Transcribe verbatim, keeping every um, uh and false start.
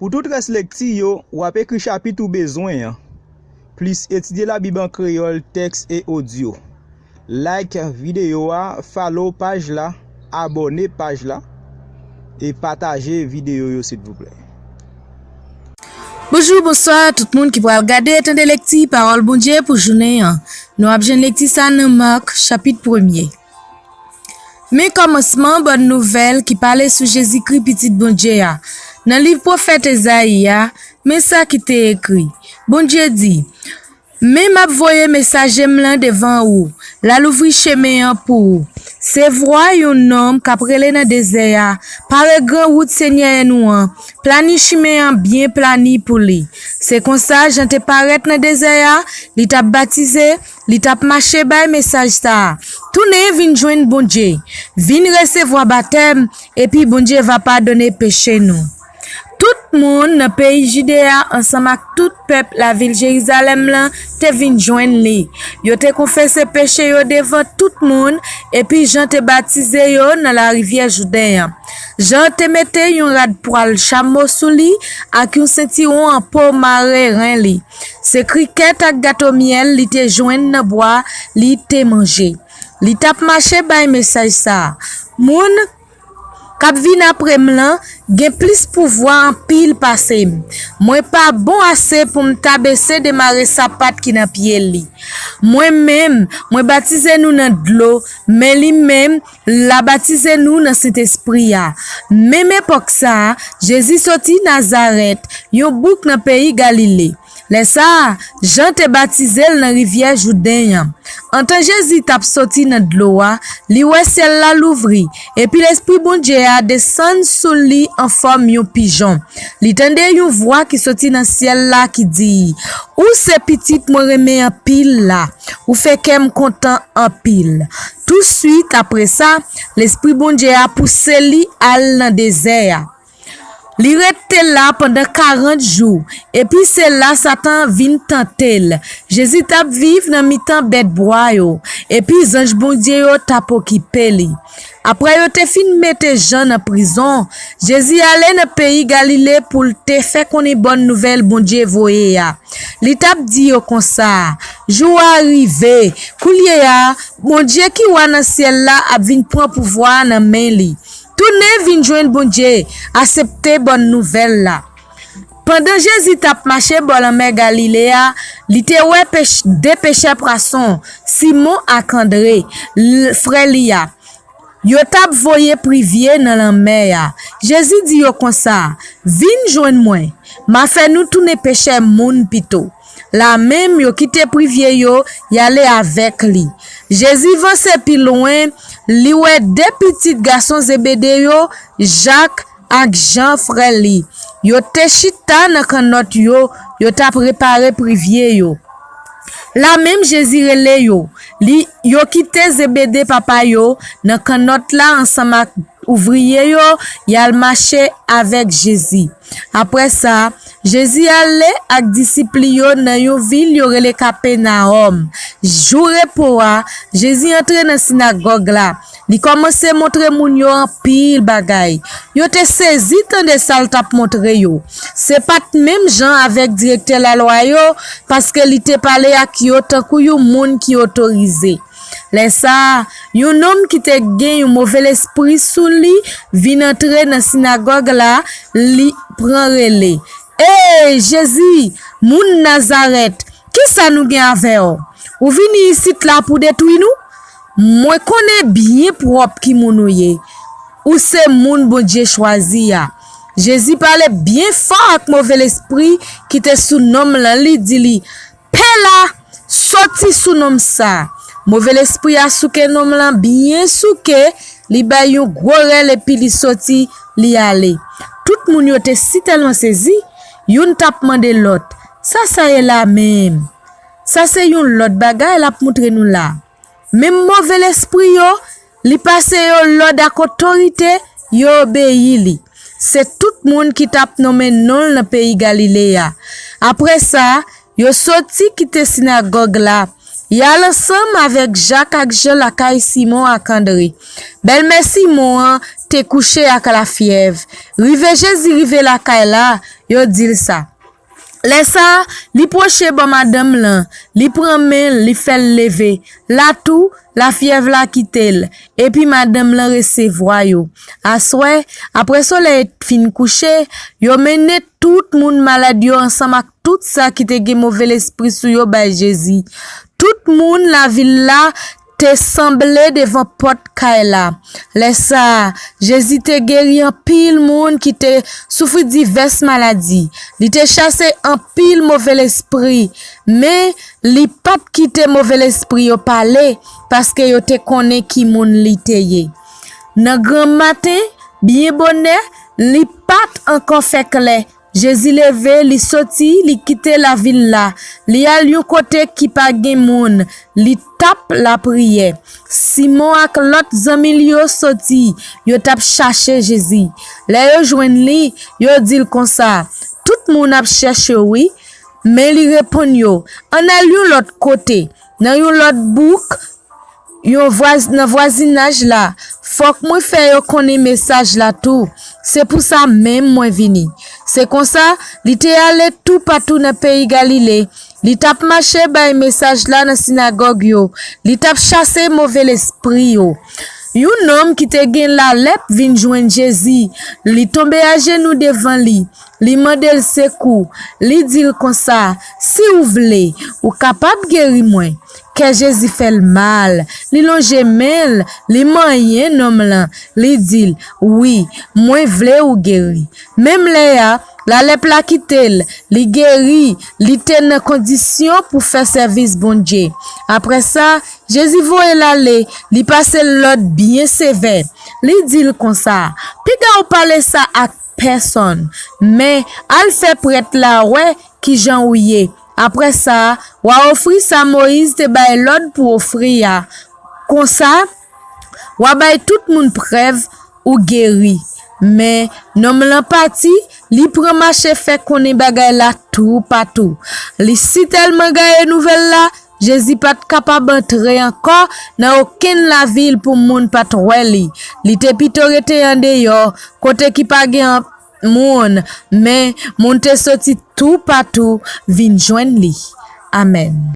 Pou tout rès lekti yo, w ap ekri chapit ou bezwen an, plis etidye Labib an kreyòl, tèks e odyo. Like videyo a, follow paj la, abòne paj la, e pataje videyo yo, silvouplè. Bonjou, bonswa, tout moun ki pral gade e tande lekti Pawòl Bondye pou jounen an. Nou ap jwenn lekti sa nan Mak, chapit premye. Men kòmansman bòn nouvèl ki pale sou Jezikri, Pitit Bondye a. Nan liv pwofèt Ezayi a, men sa ki te ekri. Bondye di, Men m ap voye mesaje m lan devan ou, l al ouvri chemen an pou ou. Se vwa yon nonm k ap rele nan dezè a, Pare gran wout Senyè nou an, plani chimen an byen plani pou li. Se konsa, Jan te parèt nan dezè a, li t ap batize, li t ap mache bay mesaj sa a, Tounen vin jwenn Bondye, vin resevwa batèm, epi Bondye va padone peche nou. Tout moun nan peyi Jide a ansanm ak tout pèp lavil Jerizalèm lan te vin jwenn li. Yo te konfese peche yo devan tout moun, epi Jan te batize yo nan larivyè Jouden an. Jan te mete yon rad pwal chamo sou li ak yon sentiwon an po mare ren li. Se krikèt ak gato myèl li te jwenn nan bwa li te manje. Li t ap mache bay mesaj sa a, Moun k ap vin apre m lan gen plis pouvwa anpil pase m. Mwen pa bon ase pou m tabese demare sapat ki nan pye li. Mwen menm, mwen batize nou nan dlo, men li menm, l a batize nou nan Sentespri a. Menm epòk sa a, Jezi soti Nazarèt, yon bouk nan peyi Galile. Lè sa a, Jan te batize l nan rivyè Jouden an. Antan Jezi t ap soti nan dlo a, li wè syèl la louvri, epi Lespri Bondye a desann sou li an fòm yon pijon. Li tande yon vwa ki soti nan syèl la ki di, Ou se Pitit mwen renmen anpil la, ou fè kè m kontan anpil. Touswit apre sa, Lespri Bondye a pouse li al nan dezè a. Li rete la pandan karant jou, epi se la Satan vin tante l. Jezi t ap viv nan mitan bèt bwa yo, epi zanj Bondye yo t ap okipe li. Apre yo te fin mete Jan nan prizon, Jezi ale nan peyi Galile pou l te fè konnen bòn nouvèl Bondye voye a. Li t ap di yo konsa, Jou a rive, koulye a, Bondye ki Wa nan syèl la ap vin pran pouvwa a nan men li. Tounen vin jwenn Bondye, aksepte bòn nouvèl la. Pandan Jezi t ap mache bò lanmè Galile a, li te wè pech- de pechè pwason, Simon ak Andre, l- frè li a. Yo t ap voye privye nan lanmè a. Jezi di yo konsa, Vin jwenn mwen, m a fè nou tounen pechè moun pito. Lamenm, yo kite privye yo, y ale avèk li. Jezi vanse pi lwen, li wè de pitit gason Zebede yo, Jak ak Jan, frè li. Yo te chita nan kannòt yo, yo t ap repare privye yo. Lamenm, Jezi rele yo. Li, yo kite Zebede papa yo nan kannòt la ansanm ak ouvriye yo, y al mache avèk Jezi. Apre sa, Jezi ale ak disip li yo nan yon vil yo rele Kapenawòm. Jou repo a, Jezi antre nan sinagòg la. Li kòmanse montre moun yo anpil bagay. Yo te sezi tande sa l t ap montre yo. Se pa t menm jan avèk direktè lalwa yo, paske li te pale ak yo tankou yon moun ki otorize. Lè sa a, yon nonm ki te gen yon move lespri sou li vin antre nan sinagòg la, li pran rele, Ey, Jezi, moun Nazarèt, kisa nou gen avè w? Ou vini isit la pou detwi nou? Mwen konnen byen pwòp ki moun ou ye. Ou se moun Bondye chwazi a. Jezi pale byen fò ak move lespri ki te sou nonm lan, li di li, Pè la, soti sou nonm sa a! Move lespri a souke nonm lan byen souke, li bay yon gwo rèl epi li soti, li ale. Tout moun yo te sitèlman sezi, youn t ap mande lòt, Sa sa ye la menm? Sa se yon lòt bagay l ap montre nou la. Menm move lespri yo, li pase yo lòd ak otorite, yo obeyi li. Se tout moun ki t ap nonmen non l nan peyi Galile a. Apre sa, yo soti kite sinagòg la, y al ansanm avèk Jak ak Jan lakay Simon ak Andre. Bèlmè Simon an te kouche ak lafyèv. Rive Jezi rive lakay la, yo di l sa. Lè sa a, li pwoche bò madanm lan, li pran men l, li fè l leve. La tou, lafyèv la kite l, epi madanm lan resevwa yo. Aswè, apre solèy fin kouche, yo mennen tout moun malad yo ansanm ak tout sa ki te gen move lespri sou yo bay Jezi. Tout moun lavil la te sanble devan pòt kay la. Lè sa a, Jezi te geri anpil moun ki te soufri divès maladi. Li te chase anpil move lespri, men li pa t kite move lespri yo pale, paske yo te konnen ki moun li te ye. Nan granmaten, byen bonè, li pa t ankò fè klè. Jezi leve, li soti, li kite lavil la. Li al yon kote ki pa gen moun. Li t ap lapriyè. Simon ak lòt zanmi l yo soti, yo t ap chache Jezi. Lè yo jwenn li, yo di l konsa, "Tout moun ap chèche w, wi." Men li reponn yo, "Ann al yon lòt kote, nan yon lòt bouk, yon vwaz-, nan vwazinaj la. Fòk mwen fè yo konnen mesaj la tou. Se pou sa menm mwen vini." Se konsa, li te ale toupatou nan peyi Galile. Li t ap mache bay mesaj la nan sinagòg yo. Li t ap chase move lespri yo. Yon nonm ki te gen lalèp vin jwenn Jezi. Li tonbe ajenou devan li. Li mande l sekou. Li di l konsa, "Si w vle, ou kapab geri mwen." Kè Jezi fè l mal. Li lonje men l, li manyen nonm lan. Li di l, "Wi, mwen vle ou geri." Menm lè a, lalèp la kite l. Li geri, li te nan kondisyon pou fè sèvis Bondye. Apre sa, Jezi voye l ale, li pase l lòd byen sevè. Li di l konsa, "Piga w pale sa ak pèsonn, men al fè prèt la wè kijan ou ye. Apre sa, w a ofri sa Moyiz te bay lòd pou ofri a. Konsa, w a bay tout moun prèv ou geri." Men, nonm lan pati, li pran mache fè konnen bagay la toupatou. Li sitèlman gaye nouvèl la, Jezi pa t kapab antre ankò nan okenn lavil pou moun pa t wè li. Li te pito rete andeyò, kote ki pa gen moun, men moun te soti toupatou vin jwenn li. Amèn.